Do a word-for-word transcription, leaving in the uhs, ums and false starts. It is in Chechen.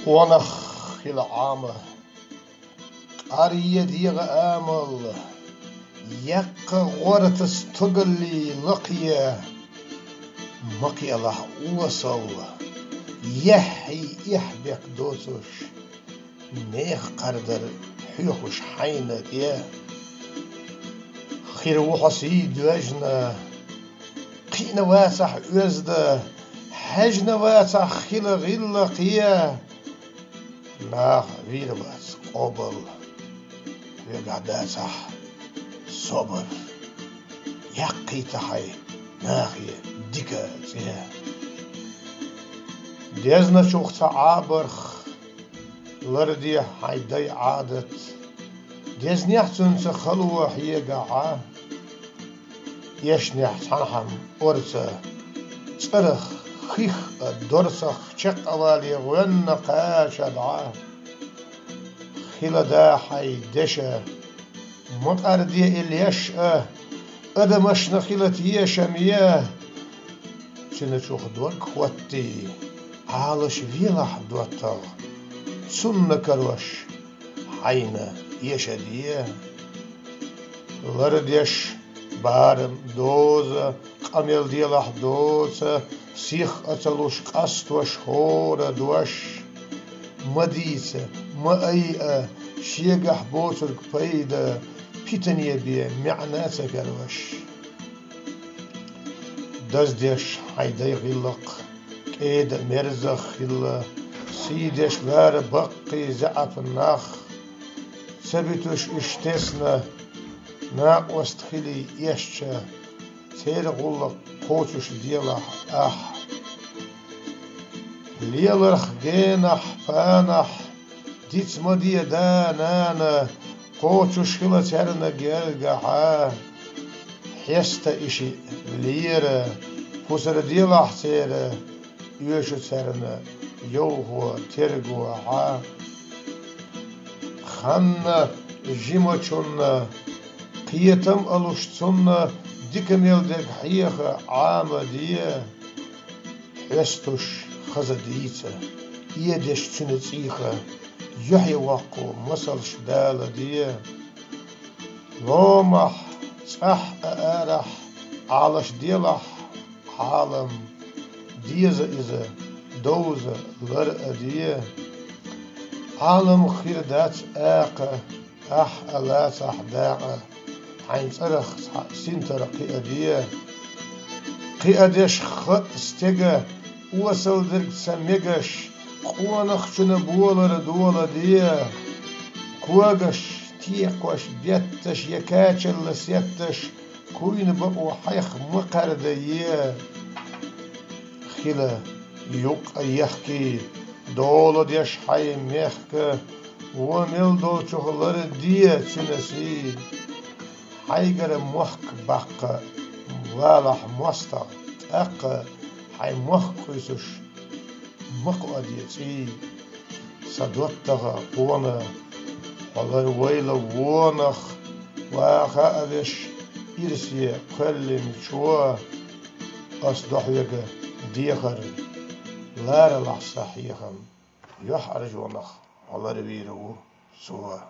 Къонах хила Ӏама, къаръе дегӀа амал, яккха гӀорта стогаллий лакхъе, ма кхелахь осал, яхьий эхь-бехк доцуш, нехан кхардар хьоьхуш хьайна тӀе. Хир ву хьо сий доьжна, кхиъна вацахь оьзда, хьаьжна вацахь хила гӀиллакхе. Нах вийр вац къобал, хьоьгахь дацахь собар. Яккхийта хьайн нахе дика цӀе. Дезначух ца Ӏа барх, ларде хьайн дай Ӏадат. Дезнехь цуьнца хало хьегахь Ӏа, эшнехь цхьанхьама орца, цӀарах хих а, дорцах чекхъавале гӀоьнна кхачадӀа. Хила да хьайн деша, ма къарде и леш а, адамашна хила тешаме. Цуьнан чух дог хӀоттий, Ӏалаш велахь доттагӀа, цунна карош хьайна эшаде. Лардеш барам, доза, къамел делахь доца, сих а ца луш къастош хӀора дош. Ма дийца, ма айа, шегахь боцург пайда, питане бен маьӀна ца карош. Даздеш хьайн дай гӀиллакх, кӀеда-мерза хилла, сийдеш лара баккхий заьӀап нах. Ца буьтуш уьш тесна, накъост хилий эшча, церан гӀуллакх кхочуш делахь ахь. Леларх генахь, панахь, диц ма де да-нана, кхочуш хила царна гергахьа. Хьеста и шиъ лера, хӀусар делахь церан, оьшу царна йовхо, терго хьа. Ханна жимачунна, кхетам а луш цунна, дика мел дерг хьеха Ӏама де. Хьестуш хаза дийца, эдеш цуьнан цӀийха, юьхье воккху масалш Дала де. Ломахь, цӀахь а арахь, Ӏалаш делахь Ӏалам, деза иза, довза лар а де. Ӏалам хир дац акха, ахь а лацахь дакъа, хьайн цӀарах цхьаъ синтар кхиаде. Кхиадеш хаа стеган, осал дерг ца мегаш, къонахчунна болар доладе. Когаш, текхош, бетташ я качалла сетташ, куйна бакъо хьайх ма кхардае. Хила юккъа ехкий, доладеш хьайн мехка, вон мел долчух ларде цуьнан сий. Хьайгара мохк баккха, валахь мостагӀа, тӀаккха хьайн мохк къуьйсуш, ма кхоаде цӀий. Сан доттагӀа къона, хьо ларвойла вонах, ваха а веш ирсе кхоьллинчо, ас до хьоьга дехар, ларалахь сан хьехам, юьхьӀаьржонах хьо ларвийр ву цо.